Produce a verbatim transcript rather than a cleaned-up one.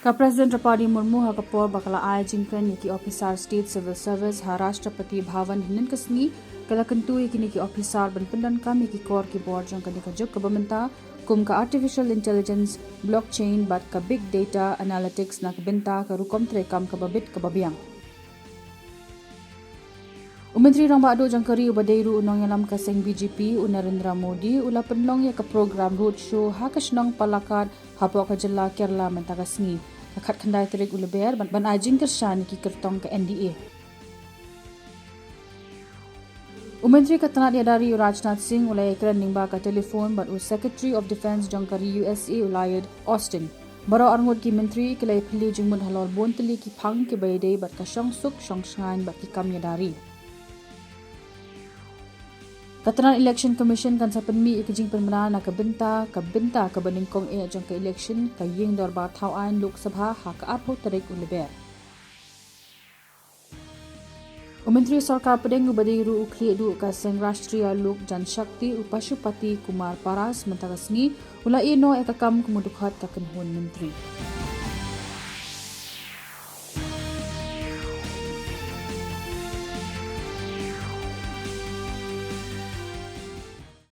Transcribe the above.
Ka President Droupadi Murmu ha ka por ba ka la ai jingkren ïa ki ophisar State Civil Service ha Rashtrapati Bhavan hynnin ka sngi, ka la kyntu ïa kine ki ophisar ban pyndonkam ïa ki kor ki bor jong kane ka juk kaba mynta, kum ka artificial intelligence, blockchain bad ka big data analytics na ka bynta ka rukom treikam kaba bit kaba biang. U Myntri Rangbah Duh jong ka ri uba dei ruh u nongïalam ka seng B J P, u Narendra Modi, u la pynlong ïa ka program roadshow ha ka shnong Palakkad hapoh ka jylla Kerala mynta ka sngi, ka khatkhyndai tarik u Lber, ban, ban ai jingkyrshan ïa ki kyrtong ka N D A. U Myntri ka tnat ïada ri u Rajnath Singh u la ïakren lyngba ka telephone bad u Secretary of Defence jong ka ri U S A u Lloyd Austin. Baroh arngut ki myntri ki la ïaphylliew jingmut halor bun tylli ki phang kiba ïadei bad ka shongsuk shongshngaiñ bad ki kam ïada ri. Ka tnat Election Commission kan sa pynmih ïa ka jingpynbna na ka bynta, ka bynta kaba nyngkong eh jong ka election, ka ïing dorbar thaw aiñ Lok Sabha ha ka arphew tarik u Lber. U Myntri Sorkar Pdeng uba dei ruh u khlieh duh ka seng Rashtriya Lok Janshakti, u Pashupati Kumar Paras, mynta ka sngi u la ïehnoh ïa ka kam kum u dkhot ka kynhun myntri.